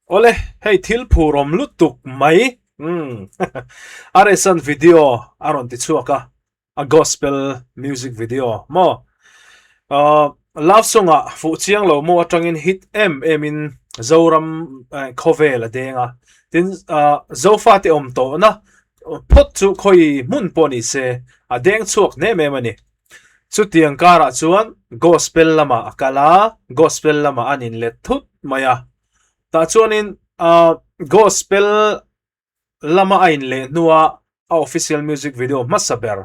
Awle, hei thil phurawm lutuk mai. Umm. RS-a'n video a rawn ti chhuak a, a gospel music video maw? Ahh love song ah fuh chiang lo maw atangin hit em em in Zoram khawvel a deng a, tin ahh Zofate awm tawhna phawt chu khawi hmun pawh ni se a deng chhuak hnem em a ni. Chutiang karah chuan gospel lamah a kal a, gospel lamah an inlet thut mai a. Tah chuanin ahh gospel lama a inleh hnua a official music video hmasa ber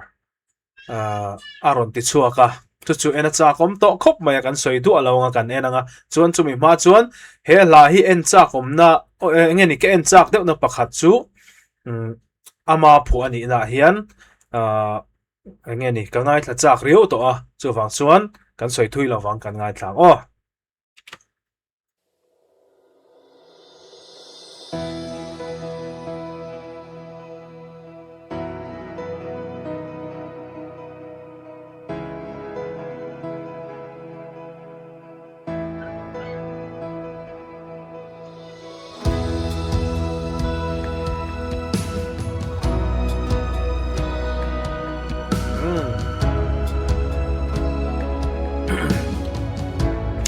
ahh a rawn ti chhuak a, chu chu en a chak awm tawh khawp mai a kan sawi duah lo anga kan en anga chuan chumi hma chuan he hla hi en chak awmna eng nge ni ka en chak deuhna pakhat chu umm ama phuah a nihna ah hian ahh eng nge ni ka ngaithla chak riau tawh a chuvang chuan kan sawi thui lo vang kan ngaithla ang aw.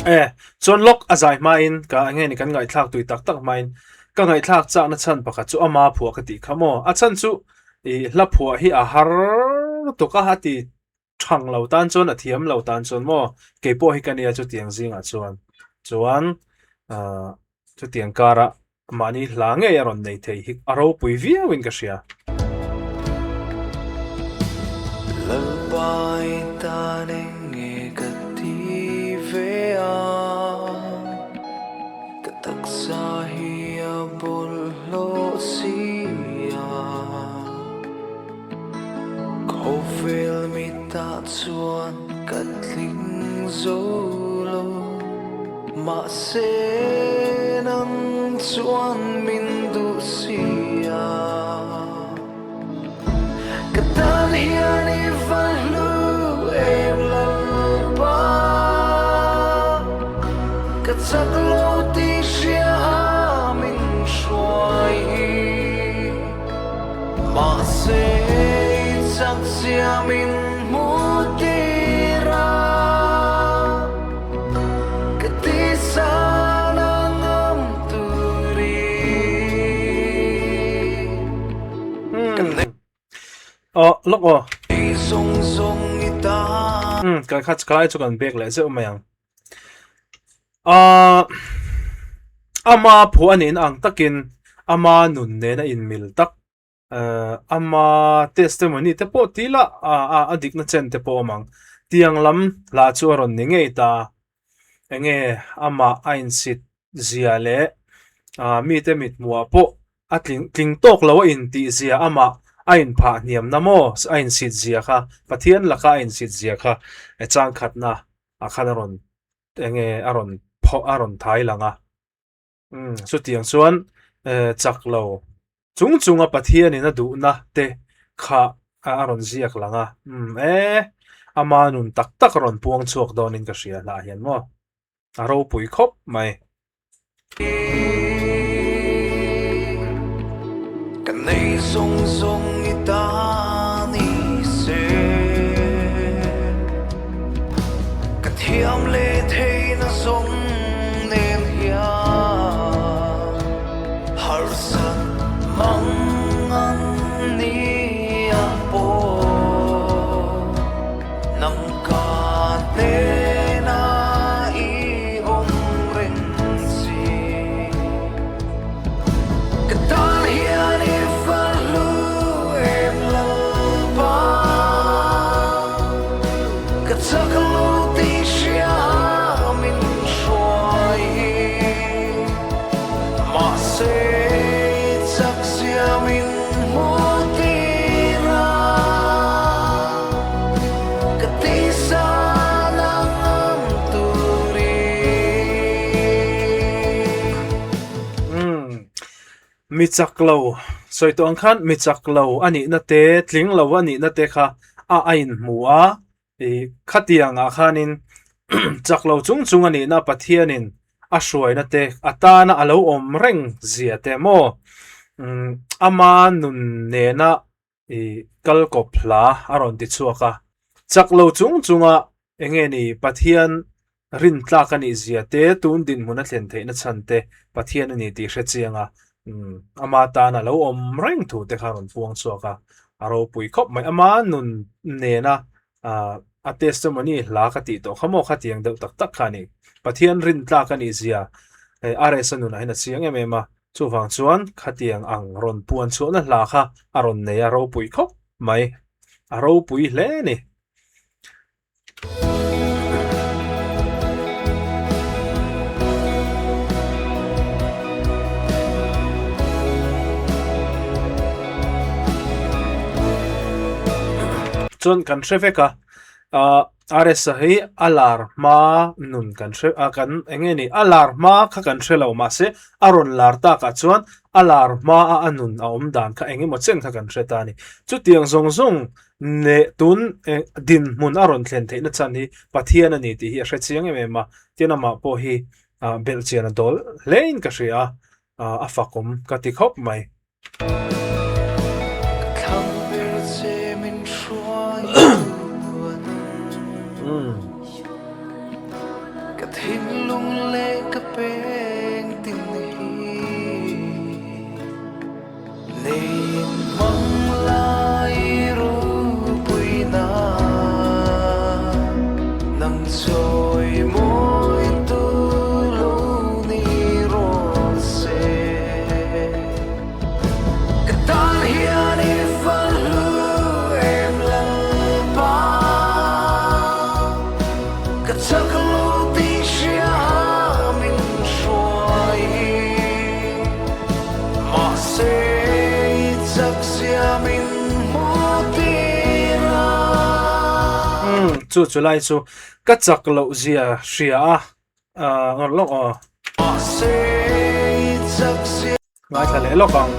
E chuan lawk a zai hmain ka eng nge ni kan ngaihthlak tui tak tak hmain ka ngaihthlak chakna chhan pakhat chu ama phuah ka tih kha maw a chhan chu ih hla phuah hi a har lutuk a a ti Thang lo tan chuan a thiam lo tan chuan maw kei pawh hi ka nia chutiang zingah chuan chuan ahh chutiang kara mahni hla ngei a rawn nei thei hi a ropui viau in ka hria. Lalpai tan eng nge ka ti ve a, ka taksa hi a bawlhhlawh si a. Khawvel mitah chuan ka tling zo lo, mahse nang chuan min duh si a. Ka tan hian i va hlu em Lalpa, ka chak lo tih hria a min hruai hi. Mahse i chak zia min hmu tir a, ka tihsan a ngam turin ka nei. Aw lawk aw. Zawng zawng i ta. Umm kan kha kalai chu kan bek leh zeuh mai ang. Ahh ama phuah a nihna ang takin ama nun nena inmil tak ehh ama testimony te pawh tih lah ah a dikna chen te pawh a awm ang. Tiang lam hla chu a rawn ni ngei ta. Enge amah a insit zia leh ah mite mithmuhah pawh a tling tling tawk lo a intih zia amah a inphah hniamna maw a insit zia kha Pathian laka a insit zia kha changkhatna ah khan a rawn enge a rawn phawh a rawn thai lang a umm chutiang chuan eh chak lo chung chunga Pathianin a duhna te kha a rawn ziak lang a umm e ama nun tak tak a rawn puang chhuak dawnin ka hria hlah hian maw a ropui khawp mai. Ka nei zawng zawng i ta ni se Ka thiam leh theihna zawng nen hian Harsat mang an ni ah pawh Nang ka hnena i awm reng si. Ka tan hian i va hlu em Lalpa, ka chak lo tih hria min hruai hi. Mahse i chak zia min hmu tir a, ka tihsan a ngam turin. Umm mi chak lo sawi tawh ang khan mi chak lo a nihna te tling lo a nihna te kha a a inhmu a ih khatiang ah khanin chak lo chung chung a nihna Pathianin. a hruaina te a tana a lo awm reng zia te maw ama nun nena ih kal kawp hla a rawn ti chhuak a, chak lo chung chunga eng nge ni Pathian rin tlak a nih zia te tun dinhmun a thlen theihna chhan te Pathian a ni tih hre chiang a, ama tan a lo awm reng thu te kha a rawn puang chhuak a, a ropui khawp mai. Ama nun nena a testimony hla ka tih tawh kha maw khatiang deuh tak tak kha a ni. Pathian rin tlak a nih zia RS-a nunah hian a chiang em em a, chuvang chuan khatiang ang rawn puan chhuahna hla kha a rawn nei a ropui khawp mai, a ropui hle a ni. Chuan kan hre vek a, ah RS-a hi a lar hma nun kan hre ah kan eng nge ni a lar hma kha kan hre lo mahse a rawn lar takah chuan a lar hma a a nun a awm dan kha eng emaw chen kha kan hre ta a ni. Chutiang zawng zawng Leh tun dinhmun a rawn thlen theihna chhan hi Pathian a ni tih hi a hre chiang em em a, tin amah pawh hi belhchian a dawl hlein ka hria a, a fakawm ka ti khawp mai. Ka thlang ber che min hruai tu an. Ka thinlung leh ka peng tin hi. Chu chu lai chu ka chak loh zia hria a ngawt lawk aw. Ngaithla leh lawk ang.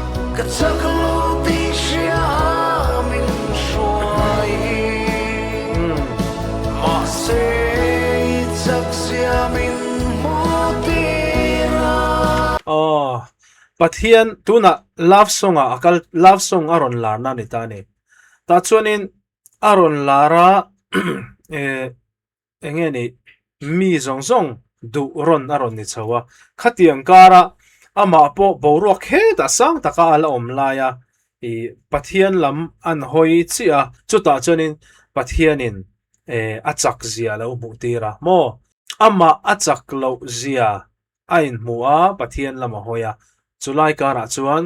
Aw Pathian tunah love song ah a kal love song a rawn lar na a ni ta a ni. Tah chuanin a rawn lar a eh eng nge ni mi zawng zawng duh rawn a rawn ni chho a. Khatiang kara amah pawh boruak hetah sang taka a la awm lai a ih Pathian lam an hawi chiah a chutah chuanin Pathianin eh a chak zia a lo hmuh tir a maw amah a chak loh zia a inhmu a, Pathian lam a hawi a. Chulai karah chuan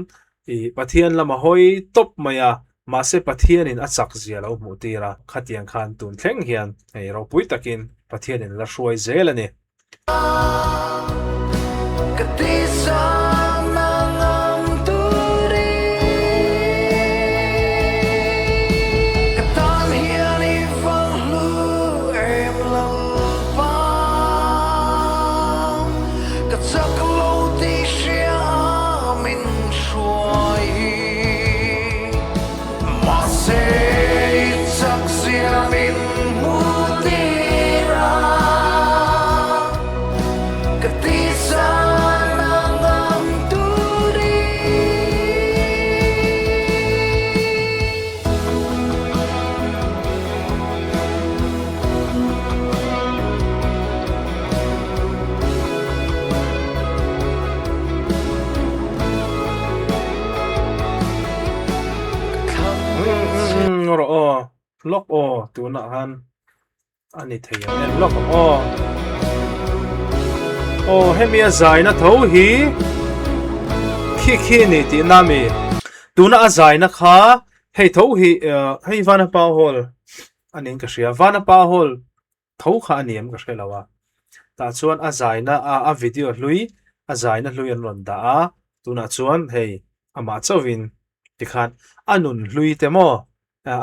ih Pathian lam a hawi tawp mai a, mahse Pathianin a chak zia lo hmuh tir a, khatiang khan tun thleng hian hei ropui takin Pathianin la hruai zel a ni. Ka tisa na ngam turin ka tan hian i vang hlu em Lalpa. Ka chak lo tih hria min hruai hi. Mahse i chak zia min hmu tir a. Ka tisa na ngam turin. Rawh aw lawk aw tunah khan a ni thei ang em lawk ang aw aw hemi a zaina tho hi khi khi a ni tihna a mi tuna a zaina kha hei tho hi hei Vanapa hall a niin ka hria Vanapa hall tho kha a ni em ka hre lo a tah chuan a zaina a a video hlui a zaina hlui an rawn dah a tunah chuan hei amah chauhin tikhan a nun hlui te maw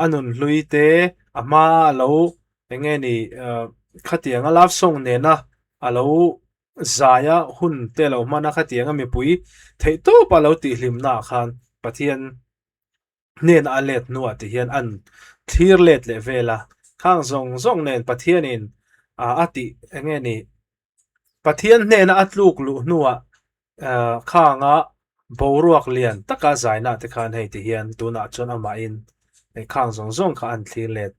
a nun hlui te a hma a lo eng nge ni ah khatianga love song nena a lo zai a hun te a lo hman a khatianga mipui theihtawp a lo tihhlimna ah khan Pathian hnenah a let hnuah ti hian an thlir let leh vel a, khang zawng zawng nen Pathianin a tih eng nge ni? Pathian hnena a tluk luh hnuah khanga boruak lian taka zaina te khan hei ti hian tunah chuan amahin hei khang zawng zawng kha an thlir let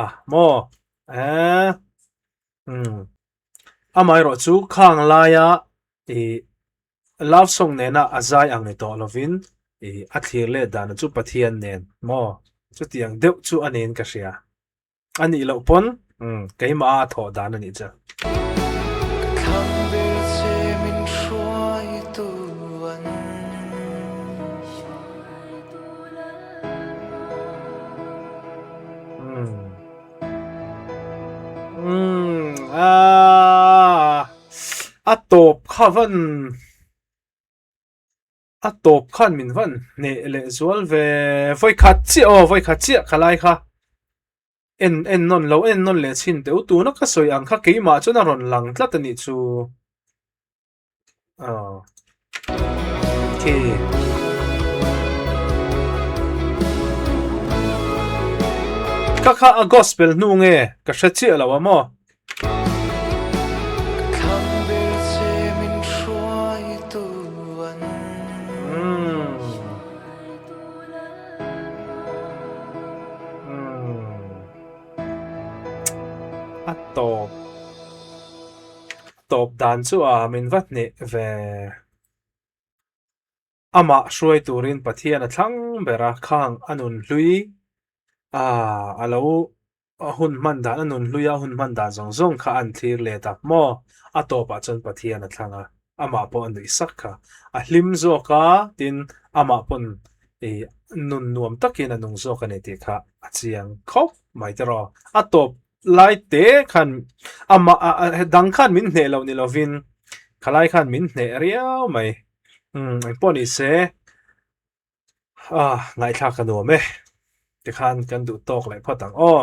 a maw? Eeh umm amaherawh chu khang laia ih love song nena a zai ang ni tawh lovin ih a thlir let dan chu Pathian nen maw? Chutiang deuh chu a niin ka hria. A nih loh pawn keimah a thawh dan a nih chu. A tawp kha van. A tawp khan min van hneh leh zual ve. Vawi khat chiah aw, vawi khat chiah ka lai kha. En en nawn lo, en nawn leh chhin teh u. Tuna ka sawi ang kha keimah chuan a rawn lang tlat a nih chu. Aw. Khi. Kha kha a gospel hnu nge ka hre chiah lo a maw? A tawp tawp dan chu a min va hneh ve. Amah hruai turin Pathian a thlang ber a, khang a nun hlui a a lo a hun hman dan a nun hlui a hun hman dan zawng zawng kha an thlir let a maw? A tawpah chuan Pathian a thlang a, amah pawh a nuih sak kha. A hlim zawk a, tin amah pawn ih nun nuam takin a nung zawk a ni tih kha a chiang khawp mai tiraw. A tawp lai te khan amah a dang khan min hneh loh ni lovin khalai khan min hneh riau mai. Umm engpawh ni se ah ngaihthlak ka nuam e tikhan kan duh tawk leh phawt ang aw.